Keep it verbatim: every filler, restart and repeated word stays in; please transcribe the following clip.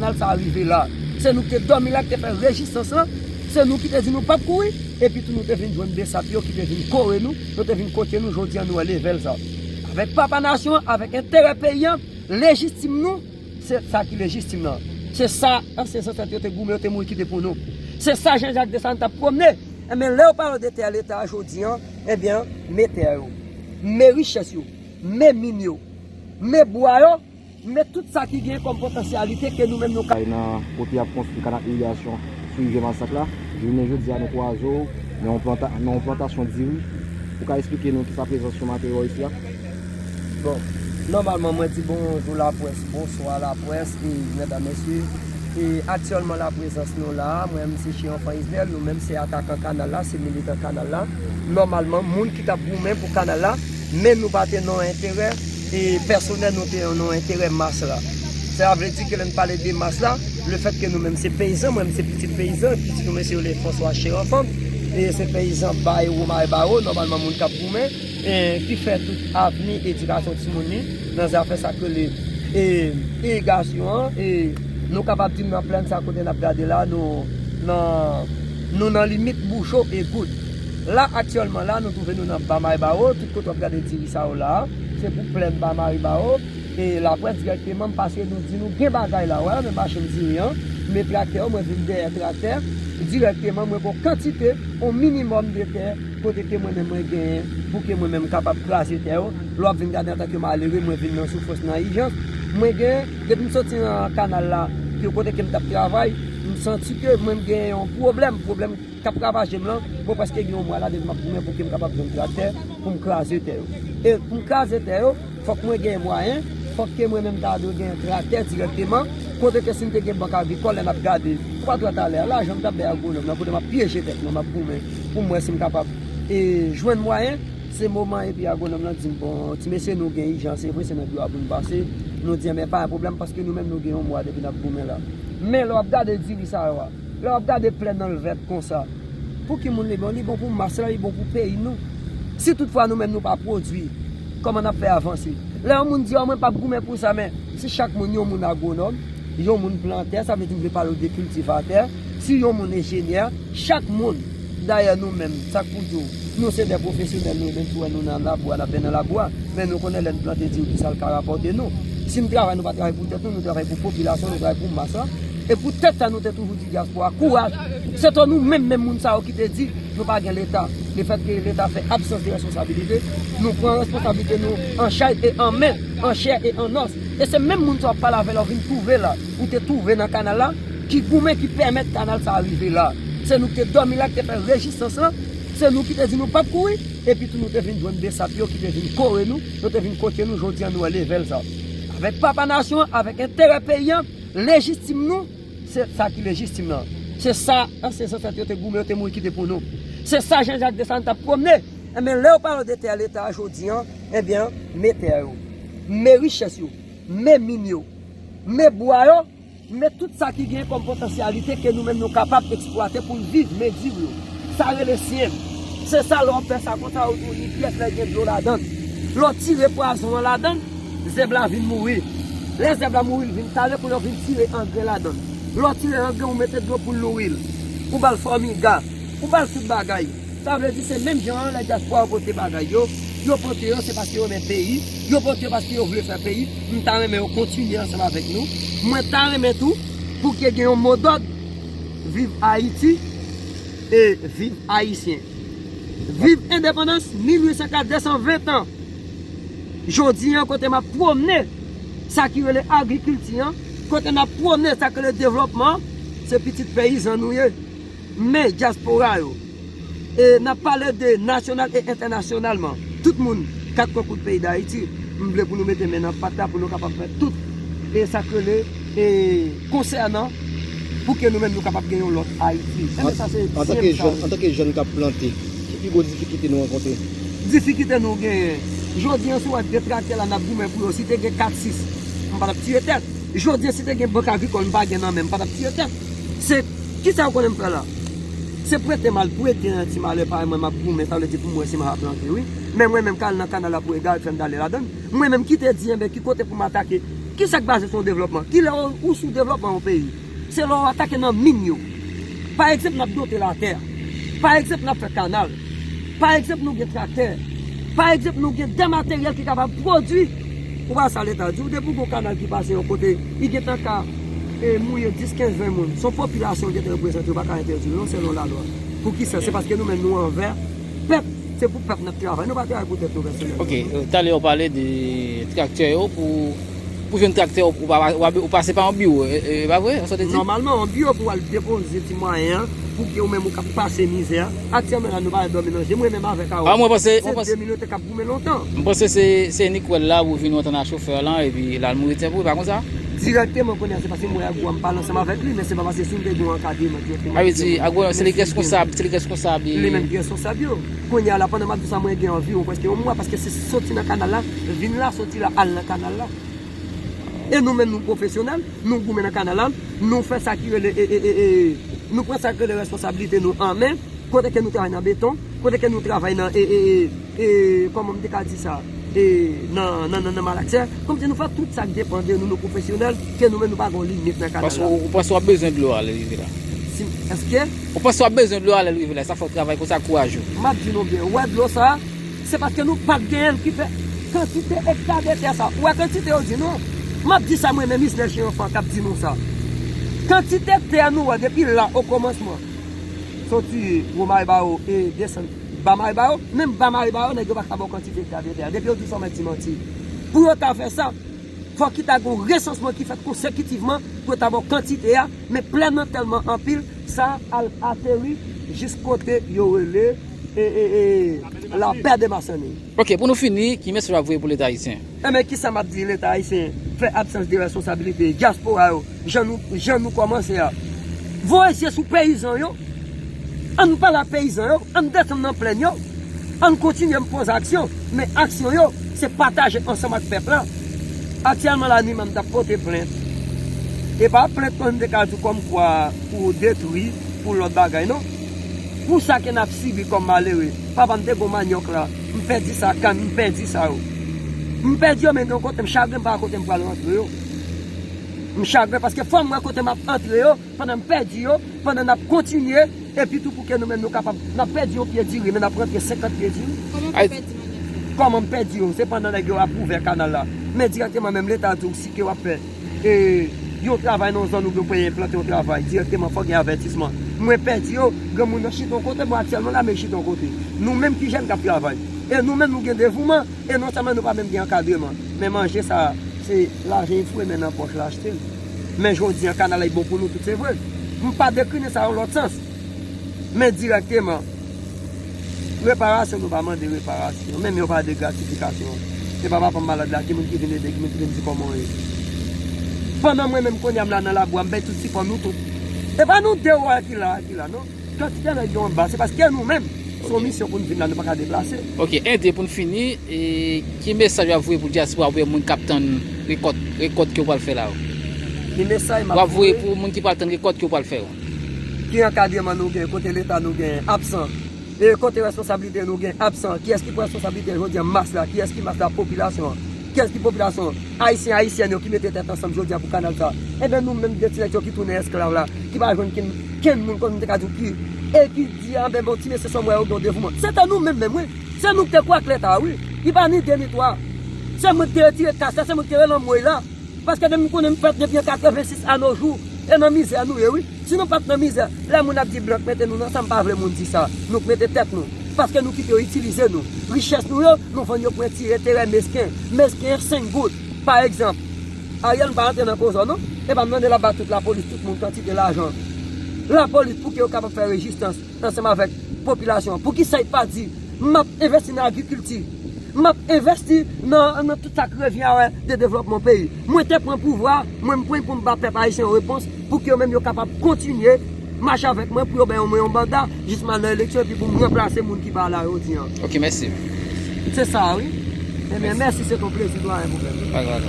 kanal sa a rive la. Se nou ki te dòmi la, ki te fè rezistans lan. Se nou ki te di nou p ap kouri. Epi tou nou te vin jwenn besap yo ki te vin kore nou, yo te vin kotye nou, jodi a nou wè level sa. Avèk papa nasyon an, avèk enterè peyi an, lejitim nou, se sa ki lejitim nan. Se sa ansyen zansèt yo te goumen, yo te mouri kite pou nou. Se sa Jean Jacques Dessalines t ap pwomne. Enben, lè yo pale de tè Leta jodi an, enben, men tè yo, men richès yo, men min yo, men bwa yo, men tout sa ki gen kòm potansyalite ke nou menm nou ka. Kay nan kote y ap konstwi kanal irigasyon sou rivyè Masak la. Jounen jodi a, nou kwaze w nan yon planta, nan yon plantasyon diri. Ou ka eksplike nou kisa prezans yon materyo isi a? Bon, nòmalman, mwen di bonjou laprès, bonswa laprès, e medam, mesye. E aktyèlman, la prezans nou la a, mwen menm se Che Enfant Israël, nou menm se atakan kanal la, se militan kanal la. Nòmalman, moun ki t ap goumen pou kanal la, men nou pa te nan enterè e pèsonèl, nou te nan enterè mas la. Sa vle di ke lè n pale de mas la, lefètke nou menm se peyizan, mwen menm se pitit peyizan, pitit nou mesye rele François Che Enfant, e se peyizan Baye Wo Mayi Bawo, nòmalman moun k ap goumen, e ki fè tout avni edikasyon timoun li nan zafè sa k rele, e, irigasyon an, e nou kapab di m nan plèn sa kote n ap gade la, nou nan, nou nan limit Boujo e Goud. La, aktyèlman la, nou twouve nou nan Ba Mayi Bawo, tout kote w ap gade diri sa yo la, se pou plèn Ba Mayi Bawo, e laprès dirèkteman, paske nou di nou gen bagay la, wè, men machin diri an, men traktè yo, mwen vin dèyè traktè, dirèkteman, mwen gen yon kantite, yon minimòm de tè, kote ke mwen menm mwen genyen, pou ke mwen menm kapab kraze tè yo, lè w ap vin gade antanke malere, mwen vin nan soufrans, nan ijans, mwen genyen, depi m soti nan kanal la, ke kote ke m t ap travay, m santi ke mwen m genyen yon pwoblèm, pwoblèm k ap ravaje m lan, mwen prèske gen yon mwa la depi m ap goumen pou ke m kapab jwenn traktè pou m kraze tè yo. E pou m kraze tè yo, fòk mwen gen mwayen, fòk ke mwen menm ta dwe gen traktè dirèkteman, kote ke si m te gen bank agrikòl, lè n ap gade, ou pa t wè talè a, lajan m t ap bay agwonòm lan, kote m ap pyeje tèt mwen, m ap goumen pou m wè si m kapab, e, jwenn mwayen, se moman epi agwonòm lan di m, bon, ti mesye, nou gen ijans, se vre, se nan biwo a pou nou pase, nou di, enben, pa gen pwoblèm, paske nou menm nou gen yon mwa depi n ap goumen la. Men lè w ap gade diri sa yo a, lè w ap gade plèn nan l vèt konsa, pou ki moun li bon? Li bon pou mas la, li bon pou peyi nou. Si toutfwa nou menm nou pa pwodui, kòman n ap fè avanse? Lè yon moun di, "Ò, mwen p ap goumen pou sa," men si chak moun, yon moun agwonòm, yon moun plantè, sa vle di m vle pale w de kiltivatè, si yon moun enjenyè, chak moun, dayè nou menm, sa k pou di w, nou se de pwofesyonèl, nou menm tou wè nou nan labou a, n ap benyen nan labou a, men nou konnen lè n plante diri, kisa l ka rapòte nou. Si n travay, nou pa travay pou tèt nou, nou travay pou popilasyon, nou travay pou mas la. E poutèt sa, nou te toujou di dyaspora, kouraj. Se to nou menm, menm moun sa yo ki te di, nou pa gen Leta. Lefètke Leta fè absans de responsabilite, nou pran responsablite nou an chay e an men, an chè e an os. E se menm moun sa w ap pale avè l la, ou vin twouve la, ou te twouve nan kanal la, ki goumen, ki pèmèt kanal sa a rive la. Se nou ki te dòmi la, ki te fè rezistans lan, se nou ki te di nou p ap kouri, epi tou nou te vin jwenn besap yo ki te vin kore nou, yo te vin kotye nou, jodi a nou wè level sa. Avèk papa nasyon an, avèk enterè peyi an, lejitim nou, se sa ki lejitim nan. Se sa ansyen zansèt yo te goumen, yo te mouri kite pou nou. Se sa Jean Jacques Dessalines t ap pwomne. Enben, lè yo pale de tè Leta jodi an, enben, men tè yo, men richès yo, men min yo, men bwa yo, men tout sa ki gen kòm potansyalite ke nou menm nou kapab eksplwate pou n viv, men diri yo. Sa rele syèm. Se sa, lè w ap fè sa konsa, ou di w ni pyès lè gen dlo ladan l. Lè w tire pwazon an ladan l, zèb la vin mouri. Lè zèb la mouri, l vin kale, kounye a w vin tire angren ladan l. Lè w tire angren, ou mete dlo pou l nouri l. Ou ba l fòmiga. Ou ba l tout bagay. Sa vle di se menm jan an lè dyaspora yo pote bagay yo, yo pote yo se paske yo renmen peyi, yo pote yo paske yo vle fè peyi. M ta renmen yo kontinye ansanm avèk nou. Mwen ta renmen tou pou ke gen yon modòd, viv Ayiti e viv Ayisyen. Viv endepandans mil uit san kat, de san ven tan. Jodi an kote m ap pwomne sa ki rele agrikilti an, kote n ap pwomne sa ki rele devlòpman an, se pitit peyizan nou ye. Men dyaspora yo, e n ap pale de nasyonal e entènasyonalman. Tout moun, kat kwen kout peyi Dayiti, m vle pou nou mete men nan pat la pou nou kapab fè tout, e sa k rele, e konsènan, pou ke nou menm nou kapab gen yon lòt Ayiti. Enben sa se antanke jèn, antanke jèn k ap plante, ki pi gwo difikilte nou rankontre? Difikilte nou genyen. Jodi an, si w wè de traktè la n ap goumen pou yo, si te gen kat sis, m pa t ap tire tèt. Jodi an, si te gen bank agrikòl, m pa gen nan men m, m pa t ap tire tèt. Se kisa yo konnen m fè la? Se prete m al prete nan ti malè parèy mwen, m ap goumen, sa vle di pou m wè si m a plante, wi. Men mwen menm k al nan kanal la pou egare fè m dale ladan l. Mwen menm ki te di, enben, ki kote pou m atake Kisa k baze sou yon devlòpman? Kilè ou, ou sou devlòpman yon peyi? Se lè w atake nan min yo. Pa egzanp, n ap dote latè. Pa egzanp, n ap fè kanal. Pa egzanp, nou gen traktè. Pa egzanp, nou gen de materyèl ki kapab pwodui. Ou pa sa leta di w, depi w gen yon kanal ki pase yon kote, li gentan ka e, mouye dis, kenz, ven moun. Se yon popilasyon l gentan reprezante, yo pa ka entèdi l non, selon lalwa. Poukisa? Se paske nou menm nou anvè pèp. Se pou pèp n ap travay. Nou pa travay pou tèt nou pèsonèl. Ok, talè ou pale de traktè yo pou, pou jwenn traktè ou, ou, pa- ou, ou pase pa yon biwo, e, e, e pa vre? Sa w te di? Nòmalman, yon biwo pou w al depoze ti mwayen an, pou ke ou menm ou ka pase mizè. Aktyèlman la, nou pa dòmi nan je. Mwen menm avèk a ou. Ah, mwen panse, mwen panse, de milyon te k ap goumen lontan. Mwen panse se, se Nickwell la pou vin antann a chofè lan, epi l al mouri tè pou li, pa konsa? Dirèkteman, kounye a, se paske mwen ak ou an, m pale ansanm avèk li, men se pa paske si m te gen yon ankadreman dirèkteman. A vle di, Agwo, se li ki reskonsab, se li ki reskonsab. Li menm ki reskonsab yo. Kounye a la, pandan m ap di sa, mwen gen anviwon prèske yon mwa, paske se soti nan kanal la, vin la, soti la, al nan kanal la. E nou menm, nou pwofesyonèl, nou goumen nan kanal la, nou fè sa ki rele, e, e, e, e, nou pran sa ki rele responsablite nou an men, kote ke nou travay nan beton, kote ke nou travay nan, e, e, e, e, kòman m te ka di sa, e, nan, nan, nan, nan malaksè, kòmsi nou fè tout sa k depann de nou, nou pwofesyonèl, ke nou menm nou pa gen limit nan kanal la. Paske ou, ou panse w ap bezwen dlo a lè l rive la? Si, èske? Ou panse w ap bezwen dlo a lè l rive la, sa fè w travay konsa, kouraj ou. M ap di nou byen, ou wè dlo sa, se paske nou pa t genyen l ki fè kantite ekta de tè sa. Ou wè kantite yo di nou an? M ap di sa mwen menm, Isnel Chen Anfan k ap di nou sa. Kantite tè nou wè depi la, o komansman, soti Wo Maribawo e desann Ba Maribawo, menm Ba Maribawo, nèg yo pa ka ba w kantite ekta de tè a. Depi yo di sa, w mèt di manti. Pou yo ta fè sa, fòk ki ta gen yon resansman ki fèt konsekitivman pou yo ta ba w kantite a, men plè nan tèlman anpil, sa al ateri jis kote yo rele, e, e, e, lapè de Masanni. Ok, pou nou fini, ki mesaj w ap voye pou Leta ayisyen? Enben, kisa m ap di Leta ayisyen? Fè absans de responsabilite, dyaspora yo, jan nou, jan nou kòmanse a. Voye zye sou peyizan yo, ann pale ak peyizan yo, ann desann nan plèn yo, ann kontinye poze aksyon, men aksyon yo, se pataje ansanm ak pèp la. Aktyèlman la, ni menm t ap pote plent. E pa plent kòm m te ka di w kòmkwa pou detwi, pou lòt bagay, non. Pou sa ke n ap sibi kòm malere. Papa m te gen yon manyòk la, m pèdi sa, kann, m pèdi sa yo. M pèdi yo, men gen yon kote m chagren, m pa kote m pral rantre yo. M chagren paske fò m wè kote m ap antre yo, pandan m pèdi yo, pandan n ap kontinye, epi tou pou ke nou menm nou kapab, n ap pèdi yon pye diri, men n ap rantre senkant pye diri. Kòman w fè pèdi manyòk sa? Kòman m pèdi yo? Se pandan nèg yo ap ouvè kanal la. Men dirèkteman menm Leta di w si ke w ap fè, e, yon travay nan yon zòn oubyen w peye enplante yon travay, dirèkteman fò gen avètisman. Mwen pèdi yo, granmoun nan chita yon kote, bon aktyèlman la men chita yon kote. Nou menm ki jèn k ap travay. E nou menm nou gen devouman, e non sèlman nou pa menm gen ankadreman, men manje sa, se lajan e fwe men nan pòch la achte l. Men jodi a, kanal la bon pou nou tout, se vre. M pa deklinen sa yon lòt sans. Men dirèkteman, reparasyon, nou pa mande reparasyon, menm yo pa de gratifikasyon. Se pa papa m malad la, ki moun ki vin ede, ki moun ki vin di kòman w ye. Pandan mwen menm kounye a m la nan labou a, m bay tout sipò nou tout. E pa nou de wè ki la, ki la, non. Kantite nèg yo anba, se paske nou menm, se yon misyon pou n vin la, nou pa ka deplase. Ok, ede pou n fini, e, ki mesaj w ap voye pou dyaspora oubyen moun k ap tann rekòt, rekòt ke w pral fè la yo? Ki mesaj m ap voye? W ap voye pou moun ki pral tann rekòt ke w pral fè yo? Ki ankadreman nou gen, kote Leta nou gen absan? E kote responsablite nou gen absan? Kiyès ki pran responsablite jodi a mas la? Kiyès ki mas la? Popilasyon an. Kiyès ki popilasyon an? Ayisyen, ayisyèn yo ki mete tèt ansanm jodi a pou kanal sa. Enben nou menm de ti nèg yo ki tounen esklav la, ki pa jwenn kenn, kenn moun kòm m te ka di w ki, e ki di, enben bon ti mesye sa m wè yo gen yon devouman. Se te nou menm menm wi. Se nou ki te kwè ak Leta wi. Li pa ni de ni twa. Se mwen ki te retire kas la, se mwen ki te rele anmwey la. Paske depi m konnen m fèt depi an katrevensis a no jou, e nan mizè nou ye wi. Si nou pa t nan mizè, lè moun ap di blan k mete nou nan sa, m pa vle moun di sa. Nou k mete tèt nou. Paske nou kite yo itilize nou. Richès nou yo, nou vann yo pou enterè mesken. Mesken senk goud. Pa egzanp, Ariel m pa rantre nan koze w non. E pa m mande l ap ba tout lapolis, tout moun kantite lajan. Lapolis pou ke yo kapab fè rezistans ansanm avèk popilasyon an. Poukisa li pa di, m ap envesti nan agrikilti, m ap envesti nan, nan tout sa k revyen a wè de devlòpman peyi. Mwen te pran pouvwa, mwen m pran pou m ba pèp ayisyen yon repons pou ke yo menm yo kapab kontinye mache avèk mwen pou yo bay mwen yon manda jis m al nan eleksyon epi pou m ranplase moun ki pa la jodi an. Ok, mèsi. Se sa wi. Ebyen, mèsi, se ton plezi, dwayen, pou mwen. Pa grave.